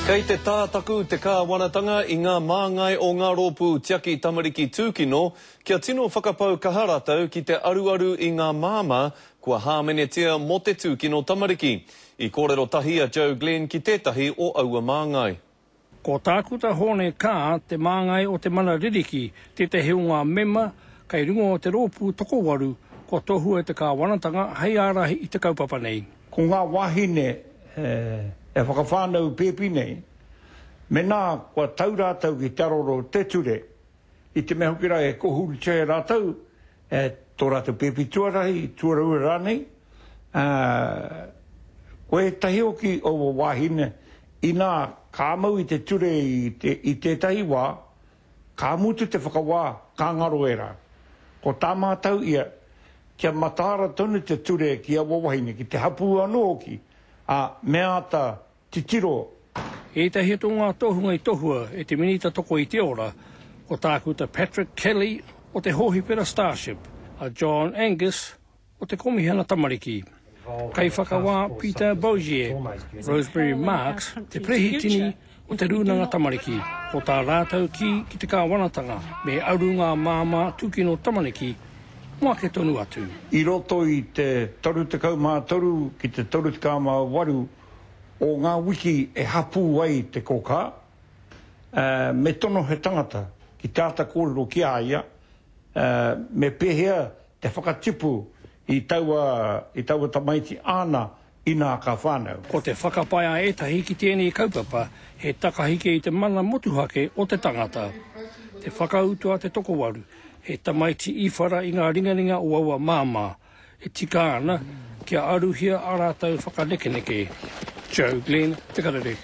Kei te tātaku te kāwanatanga i ngā māngai o ngā rōpū tiaki tamariki tūkino kia tino whakapau kaha rātou ki te aruaru i ngā māmā kua hāmenetia mō te tūkino tamariki. I kōrero tahi a Joe Glenn ki tētahi o aua māngai. Ko Tākuta Hōne Kaa, te māngai o Te Mana Ririki, tētahi o ngā mema kei runga o te rōpū tokowaru kua tohua e te kāwanatanga hei ārahi i te kaupapa nei. Ko ngā wāhine e whakawhānau pēpi nei, mēnā kua tau rātou ki te aroro o te ture, i te mea hoki rā e kōhurutia e rātou tō rātou pēpi tuarahi, tuarua rānei, ā, ko ētahi hoki o aua wāhine, inā ka mau i te ture i te, i tētahi wā, ka mutu te whakawā, ka ngaro ērā. Ko tā mātou ia, kia mataara tonu te ture ki aua wahine, ki te hapū anō hoki, ā, me āta titiro. Ētahi atu o ngā tohunga i tohua e te Minita Toko i te Ora, ko Tākuta Patrick Kelly o te Hōhipera Starship, a John Angus o te Komihana Tamariki, Kaiwhakawā Peter Bouchier, Rosemary Marks, te Perehitini o te Rūnanga Tamariki, ko tā rātou kī ki te kāwanatanga me aru ngā māmā tūkino tamariki mō ake tonu atu. I roto i te 33 ki te 38 o ngā wiki e hapū ai te kōkā, me tono he tangata ki te āta kōrero ki a ia, me pēhea te whakatipu i taua, i taua tamaiti āna inā ka whānau. Ko te whakapae a ētahi ki tēnei kaupapa he takahike i te mana motuhake o te tangata. Te whakautu a te tokowaru, he tamaiti i whara i ngā ringaringa o aua māmā, E tika ana kia aruhia ā rātou whakanekeneke. Joe Glenn, Te Karere.